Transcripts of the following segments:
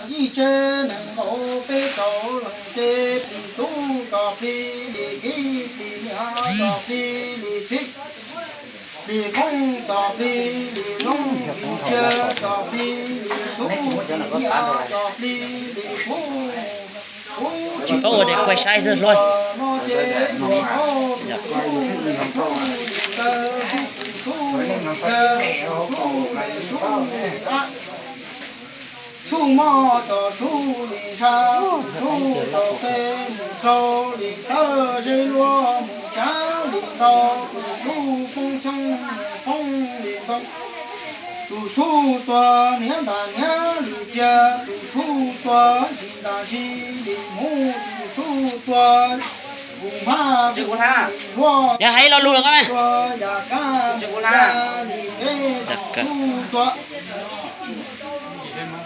Yim tsev nees nkaum peb caug leej ces plig tub txog plig li kiv, plig niam txog plig li txiv, plig phooj txog plig li noob, plig tsiaj txog plig li txhuv, plig niam txog plig li kuv. Tsis paub ua daim kuai saib xwb hluas. Sub moj txog sub li sab, sub txog peb mus rau li thawj, zeb luaj mus cav li ntau, tus sub poob xyoob mus poob li ntoo, tus sub tuag hniav ntas hniav li tsiaj, tus sub tuag ntsis ntas ntsis li hmuv, tus sub tuag nkus hmab nkus hluas, yog hais lo lus los tuag yam kab yam li peb, tus sub tuag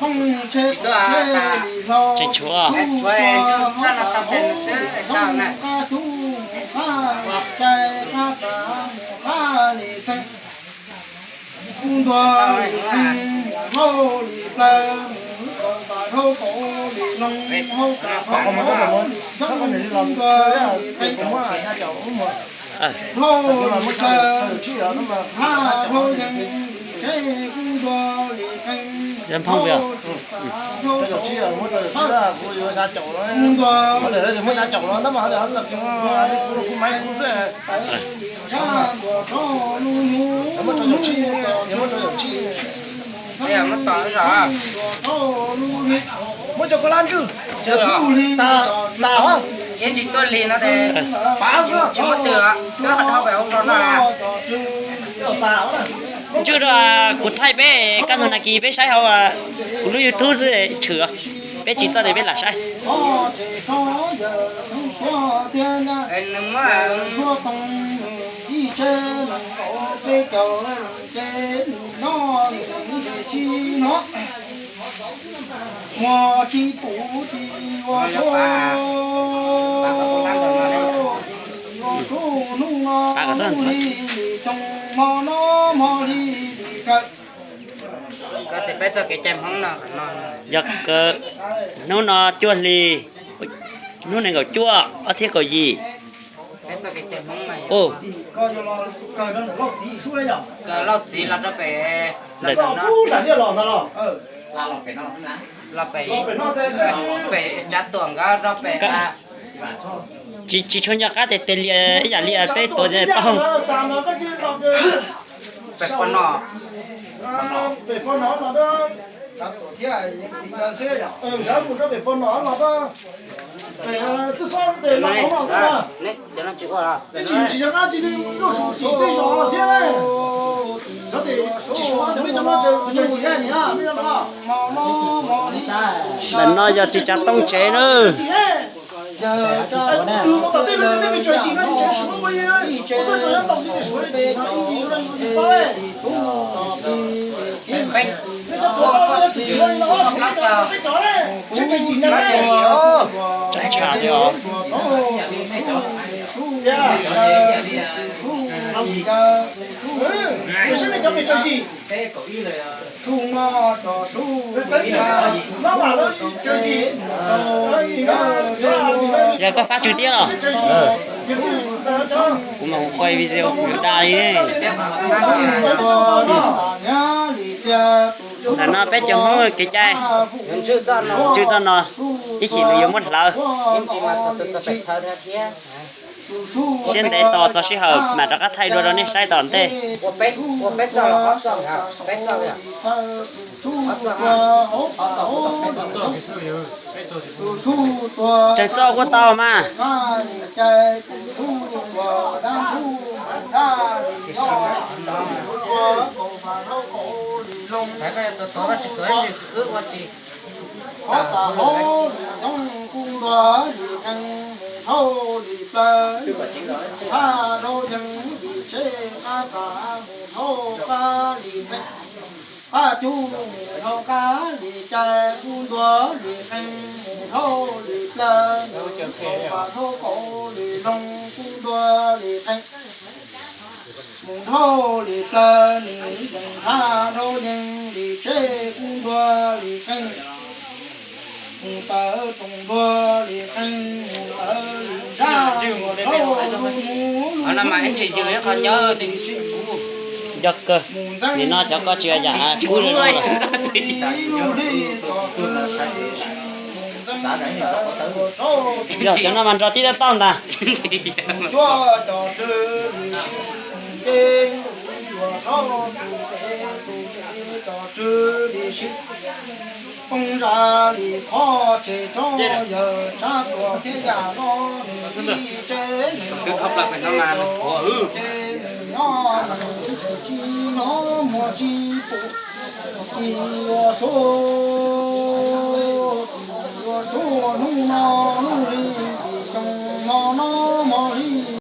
phooj tsheb tsheb li hlau, sub tuag hauv txaj hauv li hlob, qab cub mus qab li cai, qab txaj mus qab li txeeg. Kuv ntuag li qeeg, mus hauj li plaws, mus hauv kaum pas dhau kaum li loo, hauv txaj hauv li xyoob, kuv ntuag li qeeg, hauj li plaws, hab dhau yees li tsheb, kuv ntuag li qeeg, hauv txaj hauv saum, kuv ntuag li qeeg, sab ntuag rau lub hnub, hnub rau tsis, hnub rau lub hli, muab cov koj lab ntswj, cov tshub hli tas tas, yeej tsis tuaj lig no ces pav xwb, tsis muaj twg, twb ho dhau pem hauv zos no. Ntswj rau kuv thaij peb kaj ntug nas kis peb saib hauv kuv lub YouTube xwb tshwm, peb tsis txawj ces peb lam saib. Ces nws nyob nws tsis noj, muaj tsis pum tsis ua su, ua su hnub no hnub li li xyoo, hmo no hmo li li kawg. Yog hnub no cuaj hli, hnub nees nkaum cuaj, ob txhiab kaum yim. Lauj txiv los rau pem, los pem, pem tsav tuam nkawd rau pem. Tsis, tsis tshua nco qab tias tes lias ib yam li peb tuav paug. Pem pos no, pem pos no, nkawd mus rau pem pos no los rau pem txwj xob tes los no, tsis nco qab cia li zuj zus tim tej zos thiab ne. Cov tes tsis suav cov nej cov no tseem yim na, nej no. Ntawm no yog txiv tsav tooj tsev na. Tseem tshav thiab os. Yog koj fab tswv tiab los? Kuv mas kuv quay video kuv yuav da li ne. Ntawm no peb cov Hmoob kev cai, ntswj txoj no, ib chim nws yuav muab hlawv. Siab ntev tos txog sij hawm mam rov qab thaij dua rau nej saib tom ntej. Tsawg txoj kuj tau mas. Qab txaj hauv li xyoob kuj ntuag li qeeg, mus dhau li plaws, thaj dhau yees li tsheb, qab txaj mus dhau qab li txeeg, qab cub mus dhau qab li cai, kuj ntuag li qeeg, mus dhau li plaws, mus dhau pas dhau kaum li loo, kuj ntuag li qeeg, mus dhau li plaws, nws yees thaj dhau yees li tsheb, kuj ntuag li qeej, mus tawv roos ntuag li qeej, mus tawv li ntsaj mus rau lub mus li. Yog kawg, nim no cov koj tsis yam kub zoo zoo lawm. Yog cov no mas nrog tib tab tauj ntag. Poob zaj li qhov tsev roob yawg tsab tuag thiab yam no nws li tsev nws los ces nws nyob nws tsis tsis hnov muag tsis pum. Tis ua suab, tis ua suab hnub no hnub li